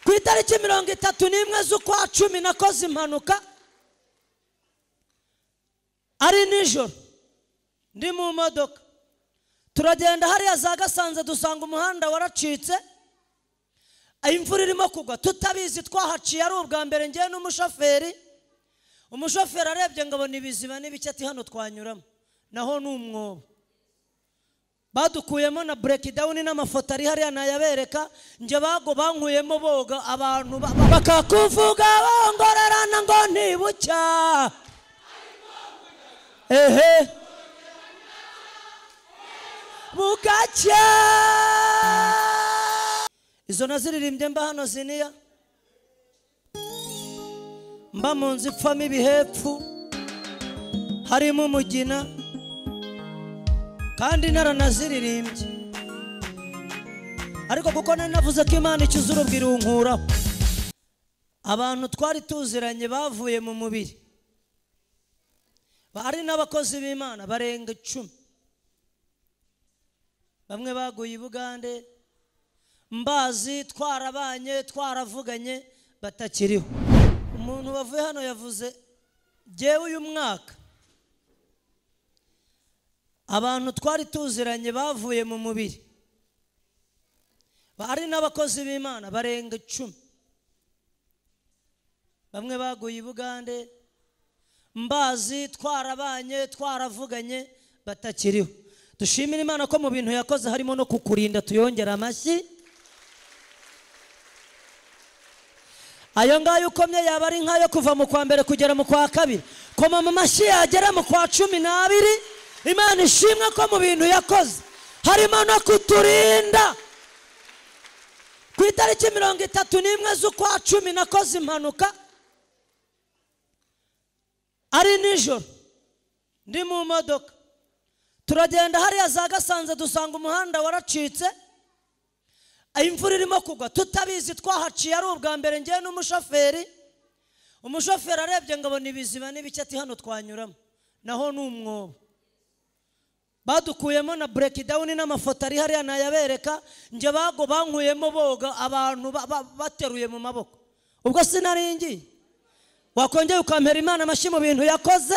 Ku itariki 31 z'ukwa 10 nakoze impanuka ari nijoro ndi mu modoka, turagenda hariya za Gasanze dusanga umuhanda waracitse, imvura irimo kugwa tutabizi, twahaciye ari ubwa mbere ngiye n'umushoferi. Umushoferi arebye ngo abona ibiziba n'ibice ati hano twanyuramo, naho ni umwobo. Badukuyemo na breakdown n'amafoto ari hariya nayabereka, nje bago bankuyemo boga abantu bakakuvuga bongorerana ngo ntibucya. Ehe bugacya. Izo naziririmbye mba hano ziniya, mba mu nzu ipfamo ibihepfu harimo umugina, kandi naranaziririmbye, ariko kuko nari navuze ko Imana ikiza urubwira unkuraho. Abantu twari tuziranye bavuye mu mubiri, bari n'abakozi b'Imana barenga 10, bamwe baguye i Bugande mbazi, twarabanye twaravuganye, batakiriho. Umuntu wavuye hano yavuze jyewe uyu mwaka abantu twari tuziranye bavuye mu mubiri, bari n'abakozi b'Imana barenga 10, bamwe baguye i Bugande mbazi, twarabanye twaravuganye, batakiriho. Dushimira Imana ko mu bintu yakoze harimo no kukurinda, tuyongera amashyi. Ayo ngayo ukomye yaba ari nkayo kuva mu kwa mbere kugera mu kwa kabiri, koma mu mashyi yagera mu kwa 12. Imana ishimwe ko mu bintu yakoze harimo no kuturinda. Ku itariki 31 z'ukwa 10 nakoze impanuka ari nijoro ndi mu modoka, turagenda hariya za Gasanze dusanga umuhanda waracitse, imvura irimo kugwa tutabizi, twahaciye ari ubwa mbere ngiye n'umushoferi. Umushoferi arebye ngo abona ibiziba n'ibice ati hano twanyuramo, naho ni umwobo. Badukuyemo na breakdown n'amafoto ari hariya nayabereka, nje bago bankuyemo boga abantu bateruye mu maboko. Ubwo sinaringiye wakongeye ukampera Imana amashyi mu bintu yakoze,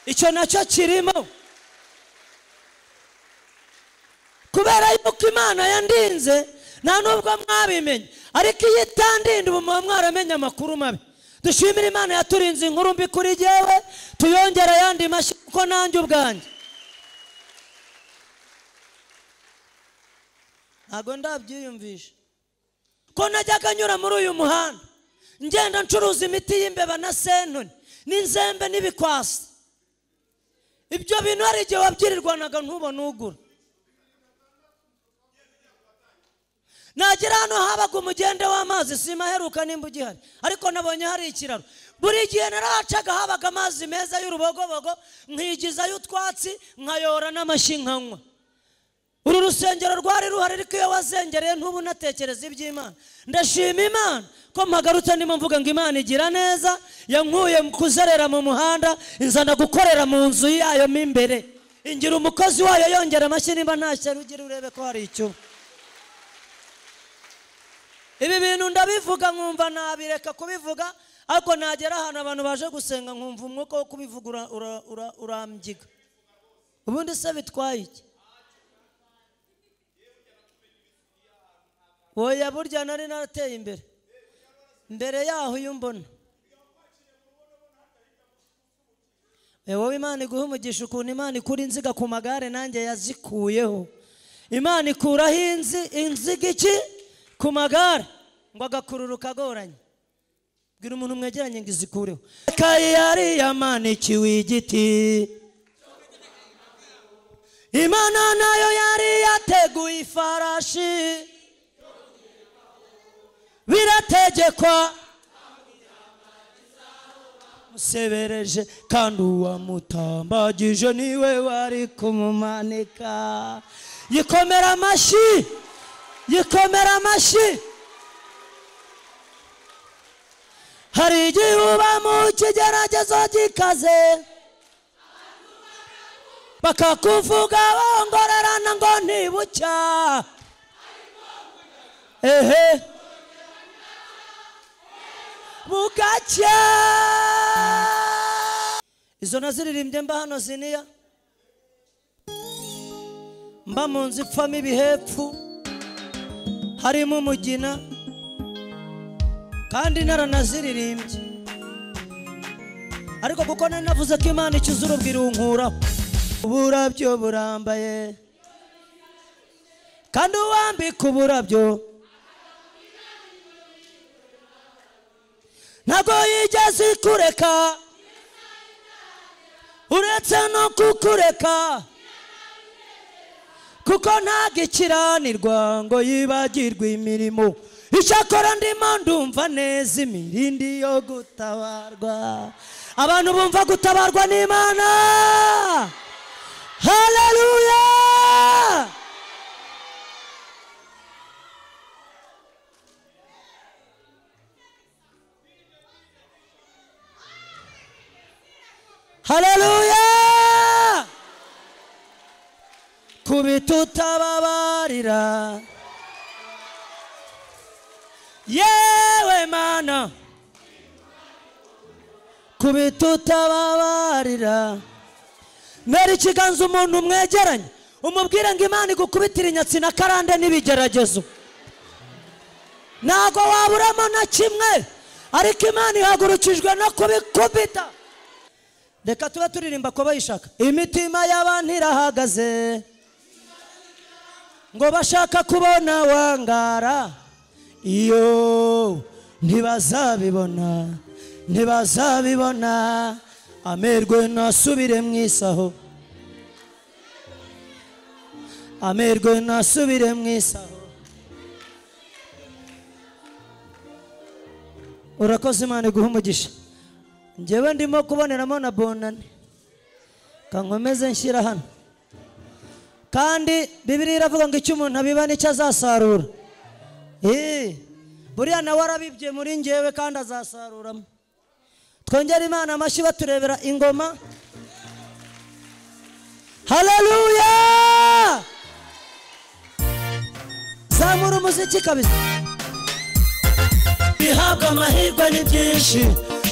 icyo nacyo kirimo. Kubera yuko Imana yandinze nta nubwo mwabimenye, ariko iyo itandinda ubu muba mwaramenye amakuru mabi. Dushimira Imana yaturinze inkuru mbi kuri jyewe, tuyongera ayandi mashyi kuko nanjye ubwanjye ntago ndabyiyumvisha ko najyaga nyura muri uyu muhanda ngenda ncuruza imiti y'imbeba na sentoni n'inzembe n'ibikwasi. Ibyo bintu hari igihe wabyirirwanaga ntubone ugura. Nagera hano habaga umugende w'amazi, simaheruka nimba ugihari, ariko nabonye hari ikiraro. Buri gihe narahacaga habaga amazi meza y'urubogobogo, nkigizayo utwatsi nkayora n'amashyi nkanywa. Uru rusengero rwari ruhari, ariko iyo wazengereye ntubu unatekereza iby'Imana. Ndashima Imana ko mpagarutse ndimo mvuga ngo Imana igira neza, yankuye kuzerera mu muhanda inzana gukorera mu nzu yayo mo imbere, ingira umukozi wayo. Yongera amashyi nimba nta shyari ugira urebe ko hari icyo. Ibi bintu ndabivuga nkumva nabireka kubivuga, ariko nagera ahantu abantu baje gusenga nkumva umwuka wo kubivuga urambyiga. Ubundi se bitwaye iki? Oya burya nari narateye imbere mbere yaho iyo mbona. Wowe Imana iguhe umugisha ukuntu Imana ikura inziga ku magare, nanjye yazikuyeho. Imana ikuraho inziga iki ku magare ngo agakururuka agoranye. Bwira umuntu mwegeranye ngo izikureho. Yari yamanikiwe igiti, Imana nayo yari yateguye ifarashi, birategekwa musebereje, kandi uwamutambagije niwe wari kumumanika. Yikomera amashyi, yikomera amashyi. Hari igihe uba mu kigeragezo gikaze, bakakuvuga bongorerana ngo ntibucya. Ehe. bugacya. Izo naziririmbye mba hano ziniya, mba mu nzu ipfamo ibihepfu harimo umugina, kandi naranaziririmbye. Ariko kuko nari navuze ko Imana ikiza urubwira unkuraho. Uburabyo burambaye kandi uwambika uburabyo ntabwo yigeze ikureka, uretse no kukureka, kuko ntagikiranirwa ngo yibagirwe imirimo. Icyakora ndimo ndumva neza imirindi yo gutabarwa. Abantu bumva gutabarwa n'Imana. Haleluya! Haleluya! Kubita utababarira yewe Mana, kubita utababarira. Mwere ikiganza umuntu mwegeranye umubwire ngo Imana igukubitira inyatsi na karande n'ibigeragezo. Ntago waburamo na kimwe, ariko Imana ihagurukijwe no kubikubita. Reka tuba turirimba ko bayishaka. Imitima y'abantu irahagaze ngo bashaka kubona wangara, iyo ntibazabibona, ntibazabibona. Amerwe nasubire mu isaho, amerwe nasubire mu isaho. Urakoze Imana iguhe umugisha. Njyewe ndimo kuboneramo na bonane, kankomeze nshyira hano. Kandi Bibiliya iravuga ngo icyo umuntu abiba nicyo azasarura. Buriya nawe arabibye muri njyewe kandi azasaruramo. Twongere Imana amashyi baturebera ingoma. Haleluya! Zamura umuziki kabisa. Bihabwa amahirwe ni byinshi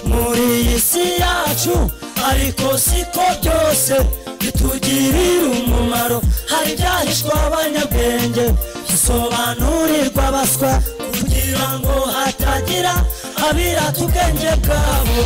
muri iyi si yacu, ariko siko byose bitugirira umumaro. Hari ibyahishwa abanyabwenge bisobanurirwa abaswa, kugira ngo hatagira abirata ubwenge bwabo.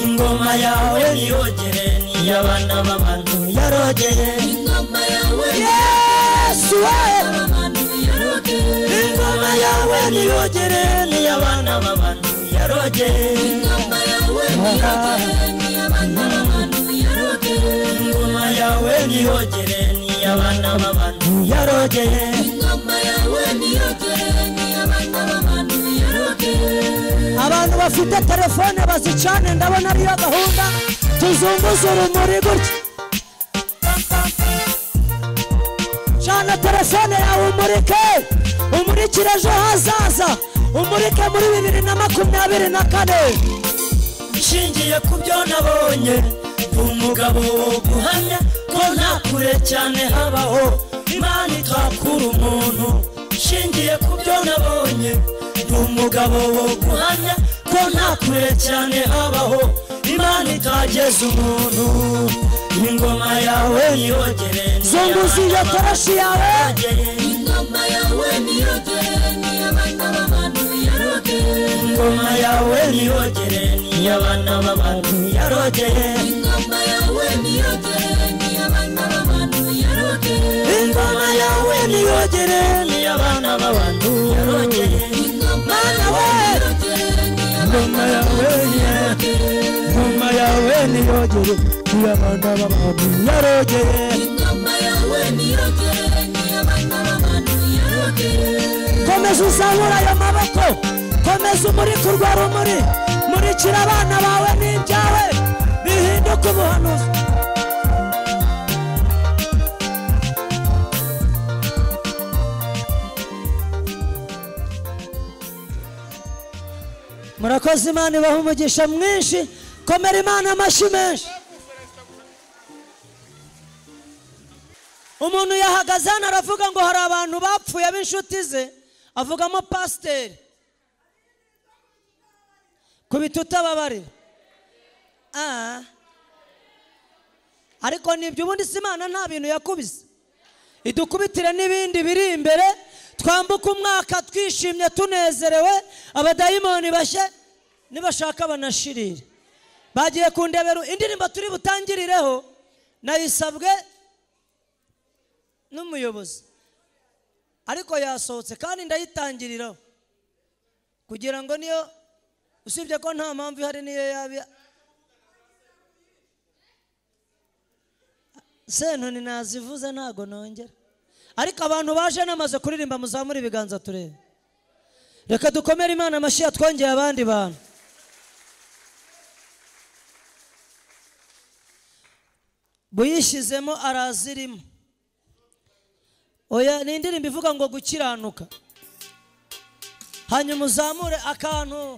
Ingoma yawe niyogere, n'iy'abana b'abantu yarogeye. Ingoma yawe Yesu we, abantu yarogeye. Ingoma yawe niyogere, n'iy'abana b'abantu yarogeye. Ingoma yawe niyogere, n'iy'abana b'abantu yarogeye. Ingoma yawe niyogere, n'iy'abana b'abantu yarogeye. Ingoma yawe niyogere, n'iy'abana b'abantu yarogeye. Abantu bafite telefone bazicane, ndabona ariyo gahunda. Tuzunguze urumuri gutya. Cana telefone yawe umurike, umurikire ejo hazaza, umurike muri 2024. Nshingiye ku byo nabonye, umugabo wo guhamya ko nta kure cyane habaho Imana itakura umuntu. Nshingiye ku byo nabonye, umugabo wo guhamya ko nta kure cyane habaho Imana itageza umuntu. Ingoma yawe niyogere, zunguza iyo toroshi yawe. Ingoma yawe niyogere, n'iy'abana b'abantu yarogeye. Ingoma yawe niyogere, n'iy'abana b'abantu yarogeye. Ingoma yawe niyogere, n'iy'abana b'abantu yarogeye. Ingoma yawe niyogere, n'iy'abana b'abantu yarogeye. Ingoma Mana we, niyogere, ingoma yawe niyogere, ingoma yawe niyogere, n'iy'abana b'abantu yarogeye. Ingoma yawe niyogere, n'iy'abana b'abantu yarogeye. Komeza uzamure ayo maboko, komeza umurike urwo rumuri, murikira abana bawe n'ibyawe bihinduke ubuhanuzi. Murakoze, Imana ibahe umugisha mwinshi. Komera Imana amashyi menshi. Umuntu yahagaze hano aravuga ngo hari abantu bapfuye b'inshuti ze, avugamo pasiteri. Kubita utababarira. Ariko nibyo ubundi si Imana nta bintu yakubise. Idukubitire n'ibindi biri imbere, twambuka umwaka twishimye tunezerewe, abadayimoni bashye nibashaka banashirire. Bagiye kundebera indirimbo turi butangirireho nayisabwe n'umuyobozi, ariko yasohotse kandi ndayitangiriraho kugira ngo niyo, usibye ko nta mpamvu ihari niyo yabi sentoni nazivuze ntago nongera. Ariko abantu baje namaze kuririmba muzamure ibiganza turebe. Reka dukomere Imana amashyi twongeye abandi bantu. Buyishyizemo arazirimo. Oya, ni indirimbo ivuga ngo gukiranuka. Hanyuma uzamure akantu.